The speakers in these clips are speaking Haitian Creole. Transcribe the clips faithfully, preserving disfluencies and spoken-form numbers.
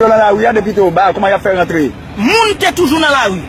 Yo nan lari a depi te o ba, kòman y ap fè rantre? Moun te toujou nan lari.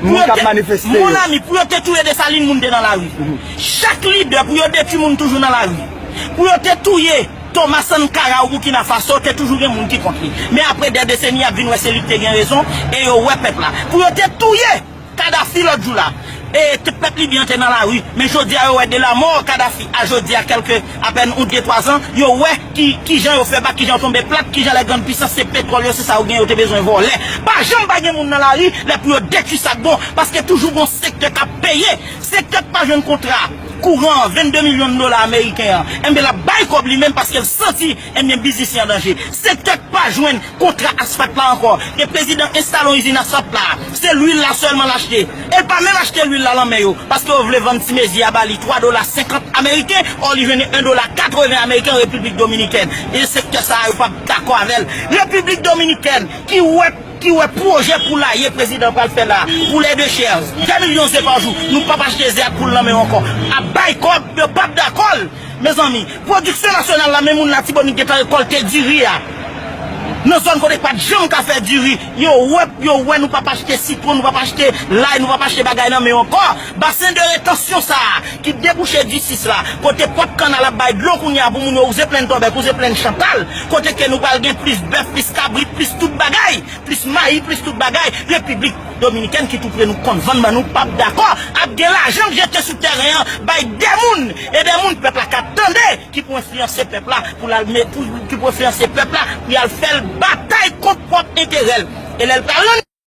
Pou Moun yo k ap te, manifeste yo. Monami, pou yo te touye Desalin, moun te nan lari. Chak lidè, pou yo detwi moun toujou nan lari. Pou yo te touye Thomas Sankara ou Burkina Faso, te toujou gen moun ki kont li. Men apre dè deseni, y ap vin wè se li k te gen rezon, e yo wè pèp la. Pou yo te touye Kadafi lòt jou la, e te pèp libyen an te nan lari, men jodi a yo wè de la mò Kadafi a jodi a, kèlke apèn yon de twa zan, yo wè ki kijan yo fè bak, kijan yo tonbe plat, kijan lè grann pisans se petwòl yo, se sa yo gen, yo te bezwen vòlè. Pa janm pa gen moun nan lari lè pou yo detwi sa k bon, paske toujou gon sektè k ap peye. Sektè k pa jwenn kontra kouran an, vennde milyon dola ameriken an, enben l ap bay kòb li menm paske l santi, enben biznis li an danje. Sektè k pa jwenn kontra asfalt la ankò. Gen prezidan enstale yon izin asfalt la. Se lwil la sèlman l achte. E l pa menm achte lwil la lan men yo. Paske yo vle vann ti mezi a ba li twa dola senkant ameriken, ò li jwenn en dola katreven ameriken an Repiblik Dominikèn. E sektè sa a yo p ap dakò avè l. Repiblik Dominikèn ki wè ki wè pwojè poulaye prezidan pral fè la pou les deux chèrs, de milyon ze pa jou, nou p ap achte ze ak poul nan men yo ankò. Ap bay kòb, yo p ap dakò l. Mezanmi, pwodiksyon nasyonal la, men moun Latibonit gentan rekòlte diri a. Nan zòn kote pa t janm ka fè diri, yo wè, yo wè nou p ap achte sitwon, nou p ap achte lay, nou p ap achte bagay nan men yo ankò. Basen de retansyon sa a, ki debouche disis la, kote pòt kannal ap bay dlo kounye a pou moun yo wouze plenn Tòbèk, wouze plenn Chantal, kote ke nou pral gen plis bèf, plis kabrit, plis tout bagay, plis mayi, plis tout bagay, Repiblik Dominikèn ki tou pre nou konn vann ban nou p ap dakò ap gen lajan k jete sou tèren an bay de moun, e de moun pèp la ka tande, ki pou enfliyanse pèp la pou l al met, pou, ki pou enfliyanse pèp la pou y al fè l batay kont pwòp enterè l. E lè l pral rann